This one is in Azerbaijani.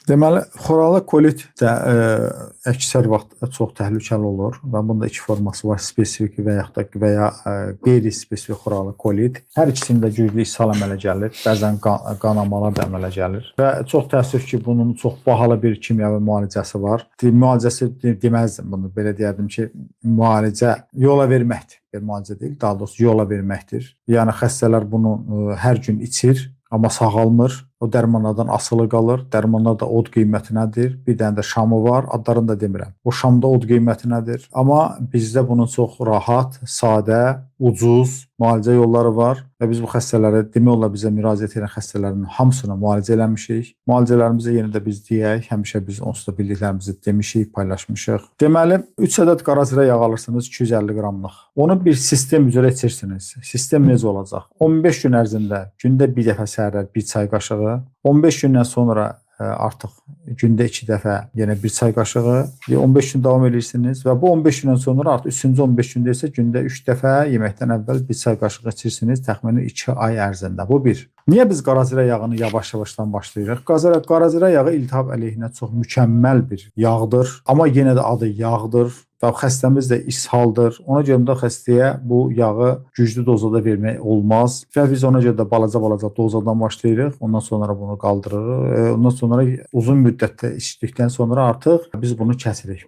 Deməli, xoralı kolit də əksər vaxt çox təhlükəli olur və bunda iki forması var: spesifik və yaxud da və ya qeyri-spesifik xoralı kolit. Hər ikisində güclü ishal əmələ gəlir, bəzən qanamalar da əmələ gəlir və çox təəssüf ki, bunun çox bahalı bir kimyəvi müalicəsi var. Müalicəsi deməzdim bunu, belə deyərdim ki, müalicə yola verməkdir. Bir müalicə deyil, daha doğrusu yola verməkdir. Yəni xəstələr bunu hər gün içir, amma sağalmır. O dərmanlardan asılı qalır. Dərmanlar da od qiymətinədir. Bir dənə də şamı var, adlarını da demirəm. O şamda od qiymətinədir. Amma bizdə bunun çox rahat, sadə, ucuz müalicə yolları var və biz bu xəstələrə, demək olar bizə müraciət edən xəstələrin hamısını müalicə eləmişik. Müalicələrimizi yenə də biz deyək, həmişə biz onsuz da bildiklərimizi demişik, paylaşmışıq. Deməli, 3 ədəd qarazirə yağı alırsınız 250 qramlıq. Onu bir sistem üzrə içirsiniz. Sistem necə olacaq? 15 gün ərzində gündə bir dəfə səhərlər bir çay qaşığı, 15 gündən sonra artıq gündə 2 dəfə yenə bir çay qaşığı, 15 gün davam edirsiniz və bu 15 gündən sonra artıq 3-cü 15 gündə isə gündə 3 dəfə yeməkdən əvvəl bir çay qaşığı içirsiniz təxminən 2 ay ərzində. Bu bir. Niyə biz qarazirə yağını yavaş-yavaşdan başlayırıq? Qarazirə yağı iltihab əleyhinə çox mükəmməl bir yağdır, amma yenə də adı yağdır və xəstəmiz də ishaldır. Ona görə də xəstəyə bu yağı güclü dozada vermək olmaz və biz ona görə də balaca-balaca dozadan başlayırıq. Ondan sonra bunu qaldırırıq. Ondan sonra uzun müddətdə içdikdən sonra artıq biz bunu kəsirik.